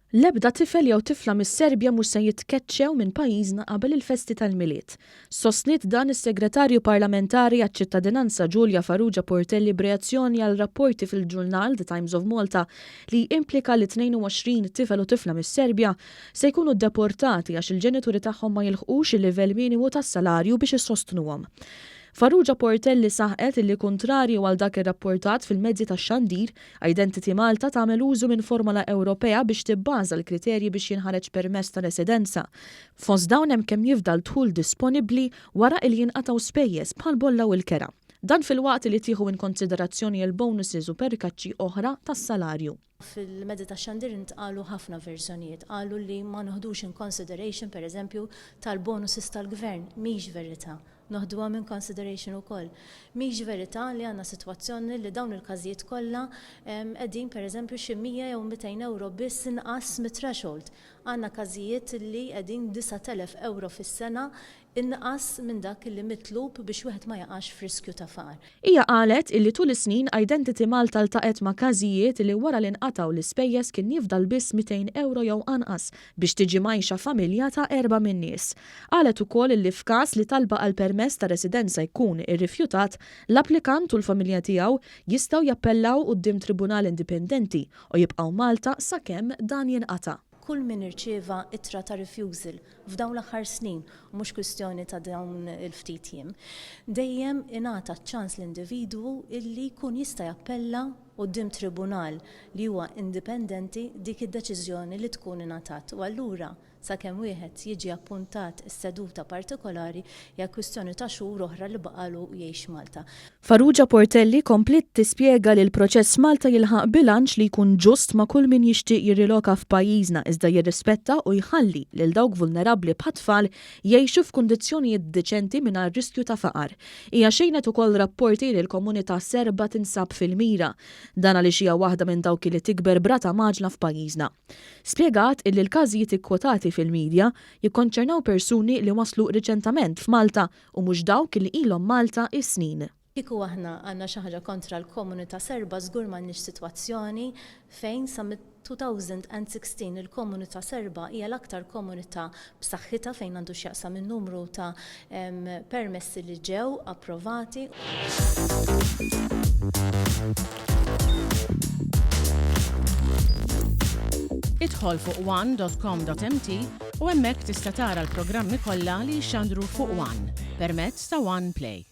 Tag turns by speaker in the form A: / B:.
A: L-ebda tifel jew tifla mis-Serbja mhux se jitkeċċew minn pajjiżna qabel il-festi tal-Milied. Sostniet dan is-Segretarju Parlamentari għaċ-Ċittadinanza Julia Farrugia Portelli b'reazzjoni għal rapporti fil-ġurnal The Times of Malta li implika li 22 tifel u tifla mis-Serbja se jkunu deportati għax il-ġenituri tagħhom ma jilħqux il-livell minimu tas-salarju biex isostnuhom. Farrugia Portelli saħqet illi kuntrarju għal dak irrapportat fil-mezzi tax-xandir, Identity Malta tagħmel użu minn formola Ewropea biex tibbaża l-kriterji biex jinħareġ permess ta' residenza. Fost dawn hemm kemm jifdal dħul disponibbli wara illi jinqatgħu spejjeż bħall-bolla u l-kera. Dan filwaqt illi tieħu in konsiderazzjoni l-bonuses u perkaċċi oħra tas-salarju.
B: Fil-mezzi tax-xandir intqalu ħafna verżjonijiet. Qalu li ma noħdux in consideration, per eżempju, tal-bonuses tal-Gvern. Mhix verità. Noħduha in consideration ukoll. Mhix verità li għandna sitwazzjoni li dawn il-każijiet kollha qegħdin per eżempju xi 100 jew 200 ewro biss inqas mit-threshold. Għandna każijiet li qegħdin 9,000 ewro fis-sena inqas minn dak li mitlub biex wieħed ma jaqax f'riskju ta' faqar.
A: Hija qalet illi tul is-snin Identity Malta ltaqgħet ma' każijiet li wara li nqatgħu l-ispejjeż kien jifdal biss 200 ewro jew anqas biex tiġi mgħajxa familja ta' erba' min-nies. Qalet ukoll illi f'każ li talba għal permess ta' residenza jkun irrifjutat, l-applikant u l-familja tiegħu jistgħu jappellaw quddiem tribunal indipendenti u jibqgħu Malta sakemm dan jinqata'.
B: Kull min irċieva ittra ta' refusal f'dawn l-aħħar snin, u mhux kwistjoni ta' dawn il-ftit jiem, dejjem ingħata ċ-ċans l-individwu illi jkun jista' jappella quddiem tribunal li huwa indipendenti dik id-deċiżjoni li tkun ingħatat u allura sakemm wieħed jiġi appuntat is-seduta partikolari hija kwistjoni ta' xhur oħra li baqagħlu jgħix Malta.
A: Farrugia Portelli kompliet tispjega li l-proċess Malta jilħaq bilanċ li jkun ġust ma' kull min jixtieq jirriloka f'pajjiżna iżda jirrispetta u jħalli lil dawk vulnerabbli bħat-tfal jgħixu f'kundizzjonijiet deċenti mingħajr riskju ta' faqar. Hija xejnet ukoll rapporti li l-komunità Serba tinsab fil-mira. Dan għaliex hija waħda minn dawk li tikber b'rata mgħaġġla f'pajjiżna. Spjegat illi l-każijiet ikkwotati fil-media jikkonċernaw persuni li waslu riċentament f'Malta u mhux dawk li ilhom Malta is-snin.
B: Kieku aħna għandna xi ħaġa kontra l-komunità Serba żgur m'għandniex sitwazzjoni fejn sa mit-2016 il-komunità Serba hija l-aktar komunità b'saħħitha fejn għandu x'jaqsam in-numru ta' permessi li ġew approvati.
C: Idħol fuq one.com.mt u hemmhekk tista' tara l-programmi kollha li jixxandru fuq One permezz ta' One Play.